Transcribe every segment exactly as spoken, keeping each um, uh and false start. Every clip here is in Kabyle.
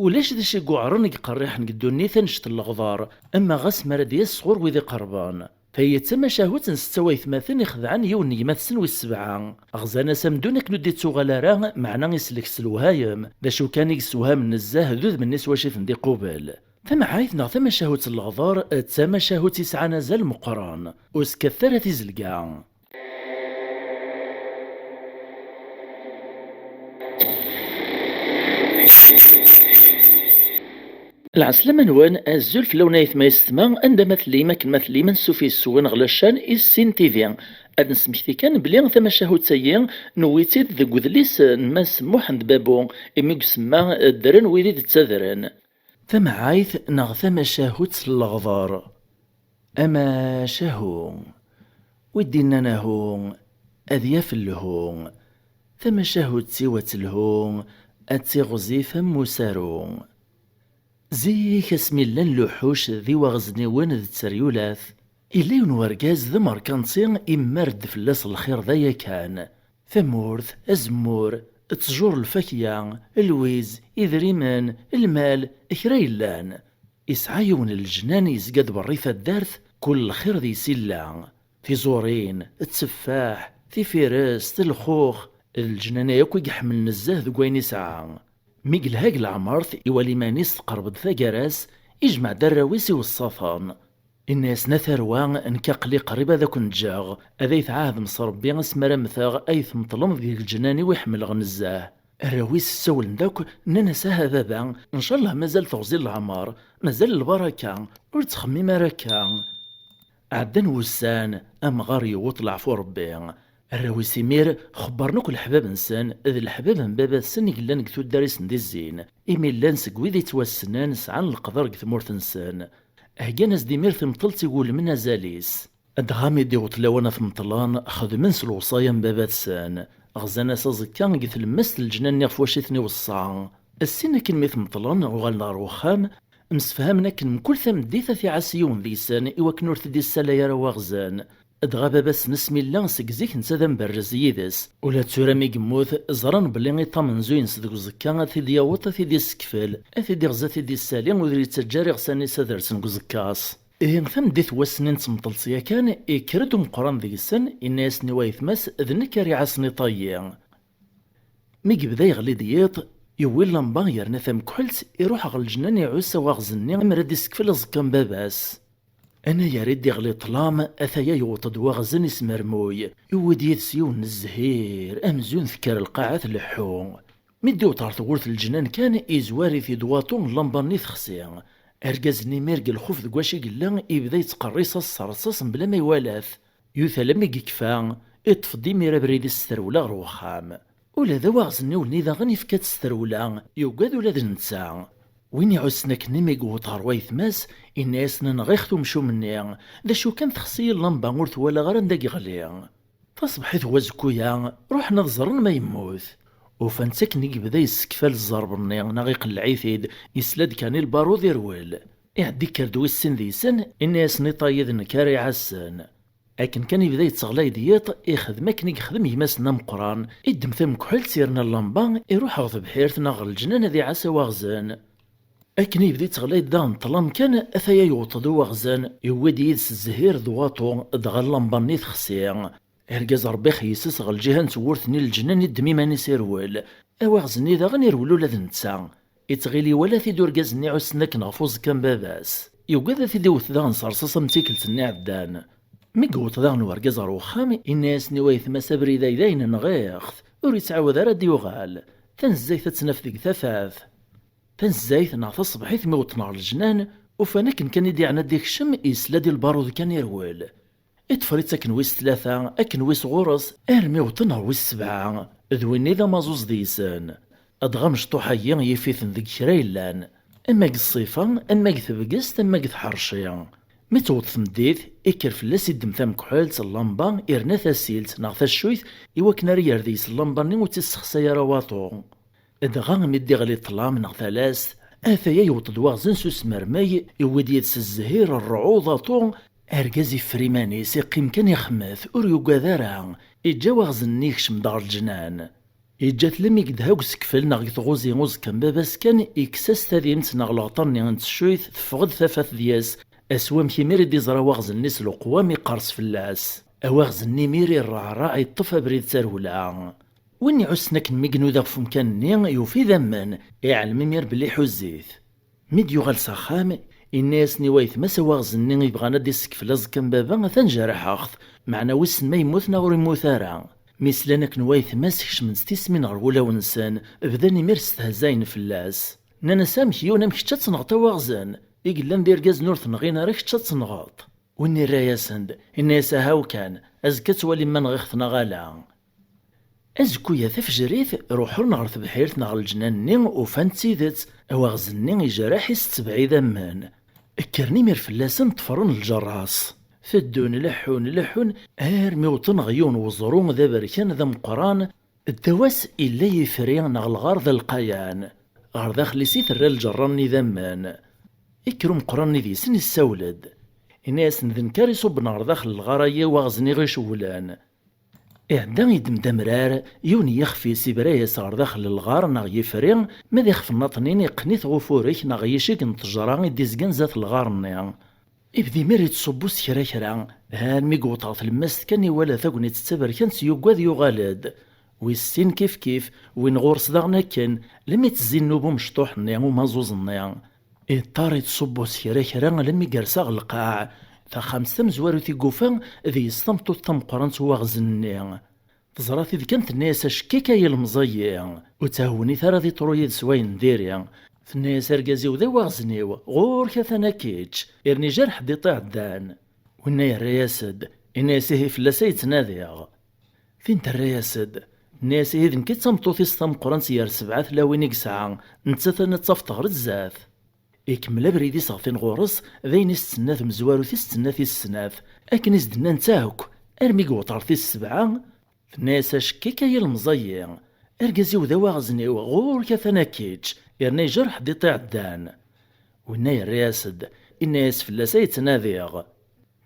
Ulac d acu i yuɛren i iqerriḥen deg ddunit annect n leɣder, ama ɣas mi ara d-yas sɣur wid iqerben. Tayi d tamacahut n setta waytmaten ixedɛen yiwen n gma-tsen wis sebɛa. Ɣzan-as amdun akken ur d-ittuɣal ara, meɛna islek s lewhayem. D acu kan i yessewhamen nezzeh d udem-nni s wacu i ten-d-iqubel. Tamɛayt neɣ tamacahut n leɣder d tamacahut yesɛan azal meqqren. Ur skattet ara tizelga. Lɛeslama-nwen, azul fell-awen ayetma yessetma, anda ma tellim, akken ma tellim, ansuf yes-wen ɣer la chaîne Issin T V. Ad nesmekti kan belli tamacahut-agi newwi-tt-id deg udlis n Mass Muḥend Babu, imi deg usemma ddren wid i d-ttadren. Tamɛayt neɣ tamacahut n leɣder. Amacahu. Wi d-innan ahu, ad yaf lhu. Tamacahut-iw ad telhu, ad tiɣzif am usaru. Zik asmi llan luḥuc d iwaɣezniwen d tteryulat, illa yiwen wergaz d amerkanti, immar-d fell-as lxir d aya kan. Tamurt, azemmur, ttjur, lfakya, lwiz, idrimen, lmal, kra yellan. Isɛa yiwen n leǧnan yezga-d berri taddart, kul lxir deg-s illa. Tiẓurin, tteffaḥ, tifirest, lxux, d leǧnan-a akk i iḥemmel nezzeh deg wayen isɛa. Mi yelha deg leɛmert, iwala iman-is teqreb-d taggara-s, ijmeɛ-d arraw-is iweṣṣaten. Inna-yasen: "A tarwa, nekk aql-i qrib ad akent-ǧǧeɣ, ad ay-tɛahdem s Rebbi asmi ara mmteɣ, ay tmeṭlem deg leǧnan-iw i ḥemmleɣ nezzeh." Arraw-is ssawlen-d akk, nnan-as: "Aha a baba, ncallah mazal teɣzi n leɛmer, mazal lbaraka, ur ttxemmim ara akka." Ɛeddan wussan, amɣar yewweḍ leɛfu Rebbi. Arraw-is imir xebbren akk leḥbab-nsen, d leḥbab n baba-tsen i yellan deg tuddar i sen-d-izzin, imi llan seg wid yettwassnen sɛan leqder deg tmurt-nsen. Heggan-as-d imir timṭelt i iwulmen azal-is. Dɣa mi d-iweṭ lawan ad t-meṭlen, xedmen s lewṣaya n baba-tsen. Ɣzan-as aẓekka deg tlemmast n leǧnan-nni ɣef wacu i ten-iweṣṣa. Ssin akken mi t-meṭlen, uɣalen ɣer wexxam, msefhamen akken mkul tameddit ad t-iɛass yiwen deg-sen i wakken ur t-id-issalay ara waɣzen. Dɣa baba-s n Smilla seg zik netta d amberrez yid-s. Ula d tura mi yemmut, ẓran belli iṭṭ amenzu-ines deg uẓekka ad t-id-yaweḍ, ad t-id-isekfel, ad t-id-iɣzi, ad t-id-issali, ur yettaǧǧa ara iɣsan-is ad rsen deg uẓekka-s. Ihi tameddit n wass-nni n temṭelt yakan, ikker-d umeqqran deg-sen, inna-yasen i wayetma-s: "D nekk ara iɛassen iṭ-ayi." Mi yebda yeɣli-d yiḍ, yewwi llamba yerna tamekḥelt, iruḥ ɣer leǧnan iɛuss awaɣzen-nni amer ad isekfel aẓekka n baba-s. Anagar i d-iɣli ṭṭlam, ataya yewweḍ-d waɣzen ismermuy, yewwi-d yid-s yiwen n zzhir, amzun tekker lqaɛa tleḥḥu. Mi d-iwweḍ ɣer tewwurt n leǧnan kan, izwar-it-id waṭu, llamba-nni texsi. Argaz-nni imir deg lxuf deg wacu i yella, ibda yettqerris-as s rrṣaṣ mebla ma iwala-t. Yutal am i yekfa, iṭṭef-d imir abrid-is s trewla ɣer wexxam. Ula d awaɣzen-nni daɣen ifka-tt s trewla, yugad ula d netta. Win iɛussen akken imi yewweḍ ɣer wayetma-s, inna-yasen: "Nɣiɣ-t umcum-nni, d acu kan texsi-yi llamba, ur t-walaɣ ara anda yeɣli." Taṣebḥit n wazekku-ya, ruḥen ad ẓren ma yemmut. Ufan-t akken i yebda yessekfal zzerb-nni neɣ iqelleɛ-it-id, yesla-d kan i lbarud irwel. Iɛedda ikker-d wis sin deg-sen, inna-yasen: "Iṭ-ayi d nekk ara iɛassen." Akken kan yebda yetteɣlay-d yiḍ, ixdem akken i yexdem gma-s-nni ameqqran, iddem tamekḥelt yerna llamba, iruḥ ɣer tebḥirt neɣ ɣer leǧnan ad iɛass awaɣzen. Akken i yebda yetteɣlay-d daɣen ṭṭlam kan, ataya yewweḍ-d uwaɣzen, yewwi-d yid-s zzhir d waṭu, dɣa llamba-nni texsi. Argaz Rebbi ixeyyes-as ɣer lǧiha n tewwurt-nni n leǧnan, iddem iman-is irwel. Awaɣzen-nni daɣen irwel ula d netta. Ittɣil iwala-t-id urgaz-nni iɛussen akken ɣef uẓekka n baba-s. Yugad ad t-id-iwet daɣen s rrṣaṣ am tikkelt-nni iɛeddan. Mi yewweḍ daɣen urgaz ɣer wexxam, inna-yasen i wayetma-s: "Abrid-a d ayen nɣiɣ-t, ur yettɛawad ara ad d-yuɣal. Tanezzayt ad tt-naf deg tafat." Tanezzayt neɣ taṣebḥit mi wwḍen ɣer leǧnan, ufan akken kan i d-iɛna ad d-ikcem, yesla-d i lbarud kan irwel. Iṭṭfer-itt akken wis tlata, akken wis ɣur-s, armi wwḍen ɣer wis sebɛa, d winni d amaẓuẓ deg-sen. Dɣa amecṭuḥ-agi yif-iten deg kra yellan, ama deg ṣṣifa, ama deg tebgest, ama deg tḥerci. Mi tewweḍ tmeddit, ikker fell-as, iddem tamekḥelt, llamba, irna tasilt neɣ taccuyt, i wakken ara yerr deg-s llamba-nni ur tt-issexsay ara waṭu. Dɣa mi d-iɣli ṭṭlam neɣ talast, ataya yewweḍ-d waɣzen s usmermey, yewwi-d yid-s zzhir, rrɛuḍ, aṭu. Argaz iffer iman-is, iqqim kan ixemmet, ur yugad ara. Iǧǧa waɣzen-nni ikcem-d ɣer leǧnan. Yeǧǧa-t lemmi yedha deg usekfel neɣ deg tɣuzi uẓekka n baba-s kan, ikkes-as tadimt neɣ leɣṭer-nni n teccuyt, teffeɣ-d tafat deg-s. Ass wamek imir i d-iẓra waɣzen-nni s leqwam iqers fell-as. Awaɣzen-nni imir irreɛreɛ, iṭṭef abrid d tarewla. Win iɛussen akken mi inuda ɣef umkan-nni, yufa idammen, iɛlem imir belli iḥuza-t. Mi d-yuɣal s axxam, inna-yasen i waytma-s awaɣzen-nni i yebɣan ad d-isekfel aẓekka n baba atan jerḥeɣ-t, meɛna wissen ma yemmut neɣ ur yemmut ara. Mi slan akken waytma-s kecmen-d tismin ɣer wulawen-nsen, bdan imir stehzayen fell-as. Nnan-as: "Amek yiwen am kečč ad tenɣeḍ awaɣzen? I yellan d irgazen ur t-nɣin ara kečč ad tenɣeḍ?" Win irra-yasen-d, inna-yas: "Ahaw kan, azekka ad twalim ma nɣiɣ-t neɣ ala." Azekku-ya tafejrit, ruḥen ɣer tebḥirt neɣ leǧnan-nni, ufan d tidet, awaɣzen-nni ijerreḥ, issetbeɛ idammen. Kkren imir fell-asen, ṭṭefren lǧerras. Teddun, leḥḥun, leḥḥun, armi wwḍen ɣer yiwen weẓru d aberkan d ameqqran, ddaw-as illa yifri neɣ lɣar d alqayan. Ɣer daxel-is i terra lǧerra-nni idammen. Ikker umeqqran-nni deg-sen, issawel-d. Inna-yasen: "D nekk ara iṣubben ɣer daxel lɣar-agi awaɣzen i ɣ-icewwlen." Iɛedda, iddem-d amrar, yiwen n yixef-is ibra-yas ɣer daxel n lɣar neɣ yifri, ma d ixef nniḍnin iqqen-it ɣef ufurek neɣ yicig n ttejra i d-izgan zdat lɣar-nni. Ibda imir ittṣubbu s kra kra, armi yewweḍ ɣer tlemmast kan iwala tagnit d taberkant, yuggad, yuɣal-d. Wis sin kif kif, win ɣur-s daɣen akken, lemmi tezzi nnuba umecṭuḥ-nni, umaẓuẓ-nni. Iṭṭar ittṣubbu s kra kra alammi yersa ɣer lqaɛ. Taxxamt tamezwarut i yufa, deg-s tameṭṭut tameqqrant n waɣzen-nni. Teẓra-t-id kan, tenna-yas: "Acekkik ay ilemẓi-yi, ur ttɛewwinit ara ad iṭru yid-s wayen n diri." Tenna-yas: "Argaz-iw d awaɣzen-iw, ɣur-k atan ad k-ičč, irni jerḥ-d iṭ iɛeddan." Winna yerra-yas-d, inna-yas: "Ihi fell-as ay ttnadiɣ." Tin terra-yas-d, tenna-yas: "Ihi d nekk i d tameṭṭut-is tameqqrant gar sebɛa tlawin i yesɛa, nettat ad tt-tafeḍ ɣer zdat." Ikemmel abrid-is ɣer tin ɣur-s, d ayen i s-tenna tmezwarut i s-tenna tis snat, akken i s-d-nnant akk, armi yewweḍ ɣer tis sebɛa, tenna-yas: "Acekkik ay ilemẓi-yi, argaz-iw d awaɣzen-iw, ɣur-k atan ad k-ičč, yerna ijerḥ-d iṭ iɛeddan." Winna yerra-yas-d, inna-yas: "Fell-as ay ttnadiɣ."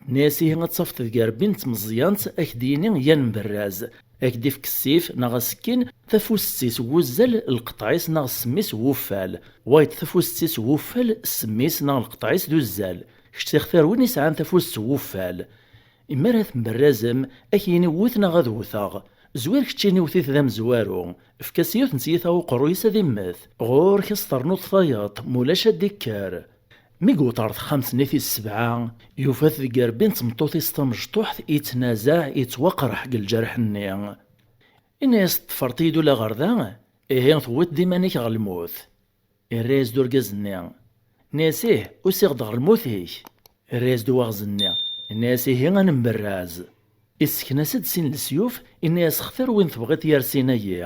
Tenna-yas: "Ihi ad tafeḍ deg irebbi n tmeẓyant, ad k-d-yini yan mberraz, ad k-d-ifk ssif neɣ asekkin, tafust-is n wuzzal, lqeṭṭeɛ-is neɣ ssem-is n wuffal, wayeḍ tafust-is n wuffal, ssem-is neɣ lqeṭṭeɛ-is d uzzal, kečč tixtir win isɛan tafust n wuffal. Imi ara temberrazem, ad k-yini wwet neɣ ad wwteɣ. Zwir keččini wwet-it d amezwaru, efk-as yiwet n tyita i uqerruy-is ad immet. Ɣur-k ad s-ternuḍ tayeḍ, mulac ad d-ikker." Mi yewweḍ ɣer texxamt-nni tis sebɛa, yufa-t deg irebbi n tmeṭṭut-is tamecṭuḥt, ittnazaɛ, ittwaqerḥ deg lǧerḥ-nni. Inna-yas: "Tḍefreḍ-iyi-d ula ɣer da? Ihi tewwiḍ-d iman-ik ɣer lmut." Irra-yas-d urgaz-nni, inna-yas: "Ih, usiɣ-d ɣer lmut-ik." Irra-yas-d uwaɣzen-nni, inna-yas: "Ihi ad nemberraz." Issekn-as-d sin lesyuf, inna-yas: "Xtir win tebɣiḍ gar sin-agi."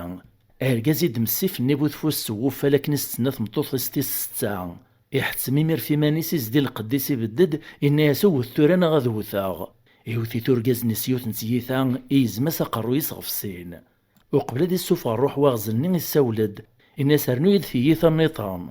Argaz iddem ssif-nni bu tfust n wuffal akken i s-tenna tmeṭṭut-is tis setta. Iḥettem imir f iman-is, izdi lqedd-is, ibedd-d, inna-yas: "Wwet tura neɣ ad wwteɣ." Iwet-it urgaz-nni s yiwet n tyita, igzem-as aqerruy-is ɣef sin. Uqbel ad issufeɣ rruḥ waɣzen-nni, issawel-d, inna-yas: "Rnu-yi-d tiyita nniḍen."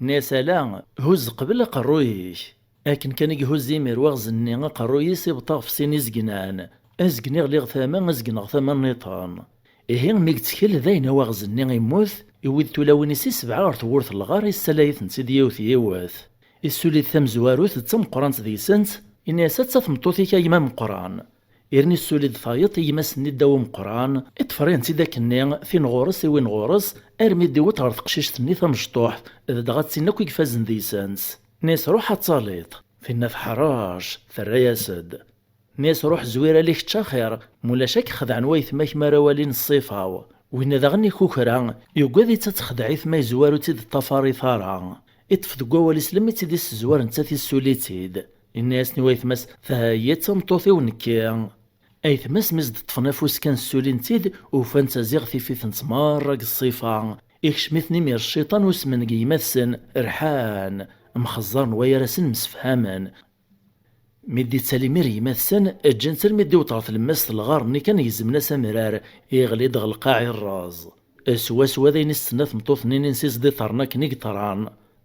Inna-yas: "Ala, huzz qbel aqerruy-ik." Akken kan i ihuzz imir waɣzen-nni aqerruy-is, ibṭa ɣef sin izegnan, azgen iɣli ɣer tama, azgen ɣer tama nniḍen. Ihi mi yettkel dayen awaɣzen-nni immut, iwwi-d tulawin-is i sebɛa ɣer tewwurt n lɣar, issalay-itent-id yiwet yiwet. Issuli-d tamezwarut d tameqqrant deg-sent, inna-yas: "Atta tmeṭṭut-ik a gma ameqqran." Irni ssuli-d tayeḍ i gma-s-nni ddaw umeqqran, iṭṭfer-int-id akkenni, tin ɣur-s i win ɣur-s, armi d-iwet ɣer teqcict-nni tamecṭuḥt, d dɣa d tin akk i ifazen deg-sent. Inna-yas: "Ruḥ ad taliḍ." Tinna teḥṛec, terra-yas-d. Inna-yas: "Ruḥ zwir ali kečč axir, mulac ad k-xedɛen waytma-k mi ara walin ṣṣifa-w." Winna daɣen ikukra, yugad-itt ad texdeɛ-it ma yezwar ur tt-id-ṭṭafar-it ara. Iṭṭef deg wawal-is lemmi tt-id-issezwar nettat issuli-tt-id. Inna-yasen i waytma-s: "Tahayi d tameṭṭut-iw nekki." Aytma-s mi s-d-ṭṭfen afus kan ssulin-tt-id, ufan-tt ziɣ tif-itent merra deg ṣṣifa. Ikcem-iten imir cciṭan usmen deg yemma-tsen, rḥan, mxeẓẓaren wayar-asen msefhamen. Mi d-ittali imir yemma-tsen, ǧǧan-tt armi d-iwweḍ ɣer tlemmast n lɣar-nni kan gezmen-as amrar, iɣli-d ɣer lqaɛ irreẓ. Swaswa d ayen i s-tenna tmeṭṭut-nni-ines i s-d-iṭerren akken i yeṭran.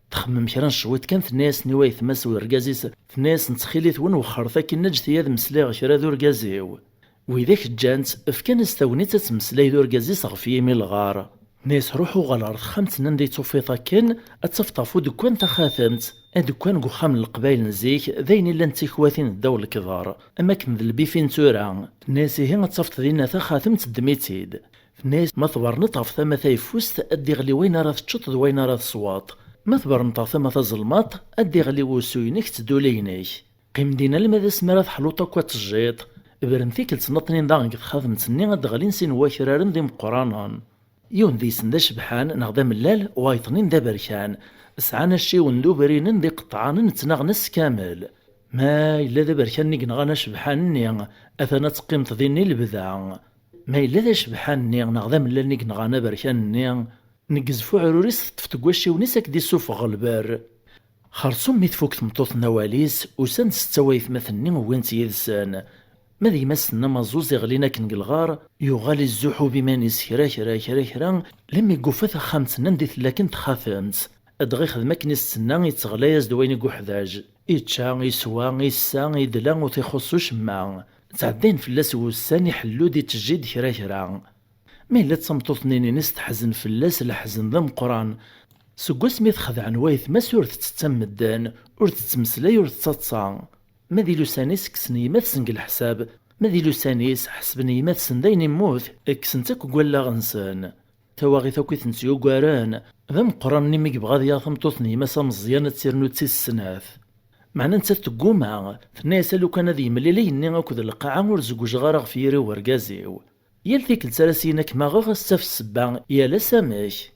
Txemmem kra n cwiṭ kan, tenna-yasen i waytma-s urgaz-is, tenna-yasen: "Ttxil-wen wexxret akkin, ǧǧet-iyi ad meslayeɣ kra d urgaz-iw." Widak ǧǧan-tt, fkan-as tagnit ad temmeslay d urgaz-is ɣef yimi lɣar. Nna-yas: "Ruḥ uɣal ɣer texxamt-nni anda i tt-tufiḍ akken, ad tafeḍ ɣef udekkan taxatemt. Adekkan deg uxxam n leqbayel n zik, d ayen illan d tikwatin ddaw lekḍer, am akken d lbifin tura." Tenna-yas: "Ihi ad tafeḍ dinna taxatemt, ddem-itt-id." Tenna-yas: "Ma tberneḍ ɣef tama tayeffust, ad d-iɣli wayen ara teččeḍ d wayen ara tesweḍ. Ma tberneḍ ɣef tama tazelmaḍt, ad d-iɣli wusu-inek d tduli-inek. Qqim din alma d asmi ara teḥluḍ akk ad tejjiḍ." Bren tikkelt nniḍnin daɣen deg texxatemt-nni ad d-ɣlin sin wakraren d imeqqranen. Yiwen deg-sen d acebḥan neɣ d amellal, wayeḍ-nin d aberkan. Sɛan acciwen d ubrinen d iqeṭṭɛanen ttnaɣen ass kamel. Ma yella d aberkan-nni i yenɣan acebḥan-nni, atan ad teqqimeḍ din i lebda. Ma yella d acebḥan-nni neɣ d amellal-nni i yenɣan aberkan-nni, neggez f uɛrur-is, teṭṭef deg wacciwen-is ad k-d-issufeɣ ɣer lberr. Xerṣum mi tfuk tmeṭṭut n awal-is, usan-d setta waytmaten-nni, wwin-tt yid-sen. Ma d gma-s n amaẓuẓ iɣlin akken deg lɣar, yuɣal izzuḥub iman-is kra kra kra kra, lemmi yufa taxxamt-nni anda i tella akken texxatemt. Dɣa ixdem akken i s-tenna, itteɣlay-as-d wayen i yuḥdaǧ. Ičča, iswa, issa, idla, ur t-ixuṣṣ ucemma. Ttɛeddayen fell-as wussan, iḥellu-d, ittejjid kra kra. Ma yella d tameṭṭut-nni-ines teḥzen fell-as leḥzen d ameqqran. Seg wasmi t-xedɛen waytma-s ur tettett am medden, ur tettmeslay, ur tettaḍsa. Ma d ilusan-is kksen yemma-tsen deg leḥsab, ma d ilusan-is ḥesben yemma-tsen d ayen immut, kksen-tt akk deg wallaɣ-nsen. Tawaɣit akk i tent-yugaren, d ameqqran-nni mi yebɣa ad yaɣ tameṭṭut n yemma-s ameẓyan ad tt-irnu d tis snat. Meɛna nettat tegguma, tenna-yas: "A lukan ad yemlil ayenni akked lqaɛa ur zewwǧeɣ ara ɣef yiri n urgaz-iw. Yal tikkelt ara s-yini ad kem-aɣeɣ ad s-taf ssebba, yal ass amek."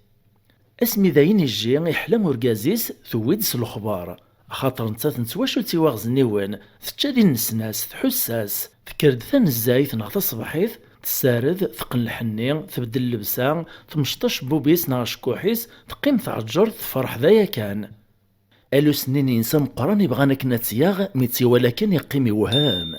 Asmi dayen ijji, iḥla urgaz-is, tewwi-d s lexbar. Axaṭer nettat n twacult i waɣezniwen, tečča di nnesnas, tḥuss-as, tekker-d tanezzayt neɣ taṣebḥit, tessared, teqqen lḥenni, tbeddel llebsa, temceṭ acebbub-is neɣ acekkuḥ-is, teqqim tɛeǧǧer, tefreḥ d aya kan. Alus-nni n yinsa ameqqran ibɣan akken ad tt-yaɣ, mi tt-iwala kan iqqim iwhem.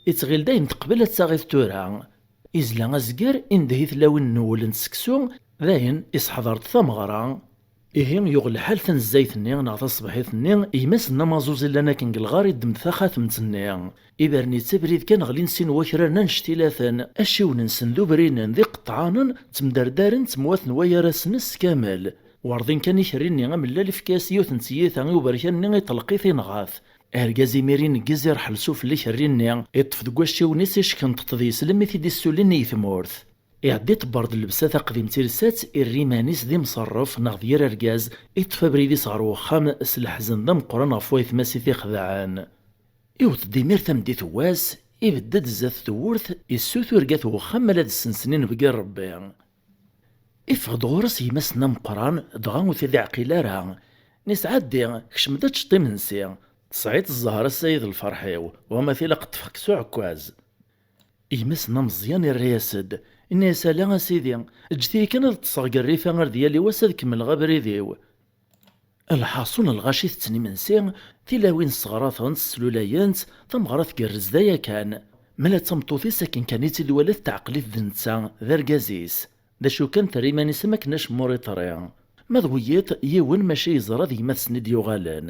Ittɣil dayen teqbel ad taɣit tura. Izla azger, indeh i tlawin n uwel n seksu, dayen isḥeḍer-d tameɣra. Ihi yuɣ lḥal tanezzayt-nni neɣ taṣebḥit-nni, gma-s n amaẓuẓ illan akken deg lɣar iddem-d taxatemt-nni. Ibren-itt abrid kan ɣlin sin wakraren annect-ilaten, acciwen-nsen d ubrinen d iqeṭṭɛanen, ttemderdaren ttemwaten wayar-asen ass kamel. Werḍin kan ikerri-nni amellal ifka-yas yiwet n tyita i uberkan-nni iṭelq-it inɣa-t. Argaz imir ineggez ireḥḥel s ufell ikerri-nni, iṭṭef deg wacciwen-is ickenṭeṭ deg-s lemmi t-id-issulin i tmurt. Iɛedda iṭebber-d llebsa taqdimt i lsat, irra iman-is d imṣerref neɣ d yir argaz, iṭṭef abrid-is ɣer wexxam s leḥzen d ameqqran ɣef waytma-s i t-ixedɛen. Iwweḍ-d imir tameddit n wass, ibedd-d zdat tewwurt, issutur gat wexxam ma la d-ssensen inebgi n Rebbi. Iffeɣ-d ɣur-s gma-s n ameqqran, dɣa ur t-id-iɛqil ara. Nna-yas: "Ɛeddi, kcem-d ad teččeḍ imensi. Tesɛiḍ zzher ass-a i d lferḥ-iw, wama tilaq ṭṭfeɣ-k s uɛekkaz." Gma-s n ameẓyan irra-yas-d, inna-yas: "Ala a sidi, ǧǧet-iyi kan ad ṭṭseɣ deg rrifa ar d yali wass ad kemmleɣ abrid-iw." Lḥaṣun, lɣaci tetten imensi, tilawin sseɣratent, slulayent, tameɣra tgerrez d aya kan. Mala d tameṭṭut-is akken kan i tt-id-twala tetɛeqqel-it d netta, d argaz-is. D acu kan, terra iman-is am akken acemma ur iṭri. Ma d wiyiḍ, yiwen maca yeẓra d gma-tsen i d-yuɣalen.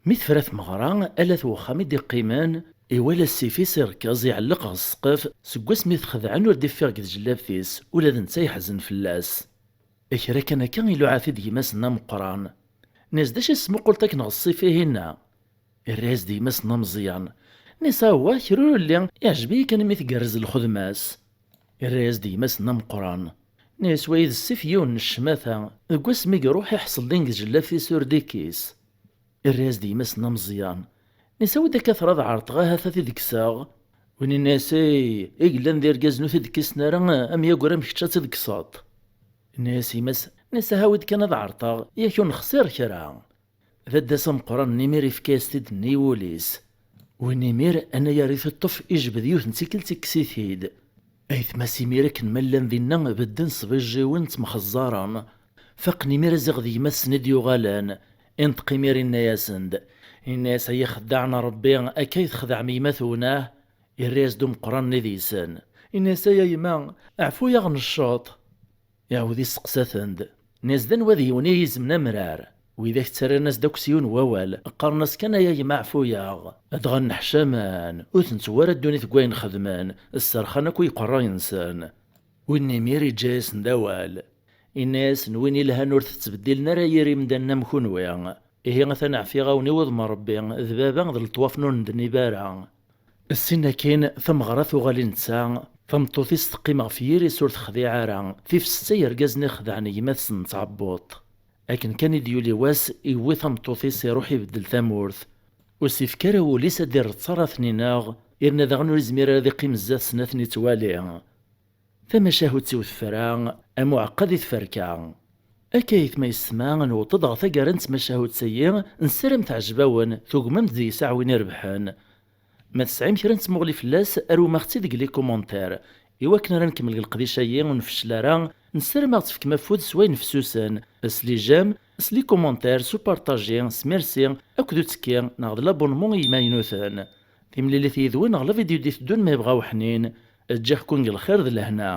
Mi tefra tmeɣra, ala-t wexxam i d-iqqimen, iwala ssif-is irkeẓ iɛelleq ɣer ssqef, seg wasmi t-xedɛen ur d-iffiɣ deg tjellabt-is, ula d netta yeḥzen fell-as. Kra kan akka iluɛa-t-id gma-s n ameqqran. Nna-yas: "D acu i tesmuquleḍ akken ɣer ssif-ihinna?" Irra-yas-d gma-s n ameẓyan. Nna-yas: "Awah, kra ur yelli, iɛjeb-iyi kan mi tgerrez lxedma-s." Irra-yas-d gma-s n ameqqran. Nna-yas: "Wayi d ssif yiwen n ccmata, deg wasmi i iruḥ iḥṣel din deg tjellabt-is ur d-ikkis." Irra-yas-d gma-s n ameẓyan. Nna-yas: "Awi-d akka tura ad ɛerḍeɣ ahat ad t-id-kkseɣ." Win inna-yas: "Ey, i yellan d irgazen ur t-id-kkisen ara, am yagur am kečč ad t-id-kkseḍ." Nna-yas gma-s, nna-yas: "Aha awi-d kan ad ɛerḍeɣ, yak ur nexṣir kra." D addas ameqqran n imir ifka-yas-t-id nni i wul-is. Win imir, anagar i t-iṭṭef, ijbed yiwet n tikkelt ikkes-it-id. Aytma-s imir akken ma llan dinna bedden s tbijjiwin ttemxeẓẓaren. Faqen imir aziɣ d gma-tsen i d-yuɣalen. Inṭeq imir inna-yasen-d. Inna-yas: "Ay ixeddaɛen n Rebbi, akka i txedɛem gma-twen, ah?" Irra-yas-d umeqqran-nni deg-sen. Inna-yas: "Ay a gma, ɛfu-yaɣ necceḍ." Iɛawed isteqsa-ten-d. Nna-yas: "D anwa deg-wen i yi-izemnen amrar?" Widak ttarran-as-d akk s yiwen wawal, qqaren-as kan: "Ay a gma, ɛfu-yaɣ." Dɣa nneḥcamen, ur ten-tewwi ara ddunit deg wayen xedmen, sserxan akk i iqerray-nsen. Win imir iǧǧa-yasen-d awal. Inna-yasen: "Win ilhan ur tettbeddilen ara yir imdanen am kunwi. Ihi atan ɛfiɣ-awen i wudem n Ṛebbi, d baba d leṭwaf n ur ndennib ara." Ssin akkin, tameɣra tuɣal i netta, tameṭṭut-is teqqim ɣef yiri-s ur texdiɛ ara, tif setta yergazen ixedɛen gma-tsen n tɛebbuḍt. Akken kan i d-yuli wass, iwwi tameṭṭut-is iruḥ ibeddel tamurt. Ur s-ifki ara wul-is ad d-irreṭṭ ara ad ten-ineɣ, yerna daɣen ur izmir ara ad iqqim zdat-sen ad ten-ittwali. Tamacahut-iw tefra, am uɛeqqa di tferka. Akka aytma yessetma, newweḍ-d ɣer taggara n tmacahut-agi, nessaram teɛjeb-awen, tugmem-d deg-s aɛwin irebḥen. Ma tesɛim kra n tmuɣli fell-as, arum-aɣ-tt-id deg les commentaires. Iwakken ara nkemmel deg leqdic-agi ur nfeccel ara, nessaram ad ɣ-tefkem afud s wayen fessusen, s les j'aime, s les commentaires, s upartaji, s merci, akked uttekki neɣ d l'abonnement i yimaynuten. Timlilit yid-wen ɣer la vidéo d-iteddun ma yebɣa uḥnin. Ǧǧiɣ-ken deg lxir d lehna.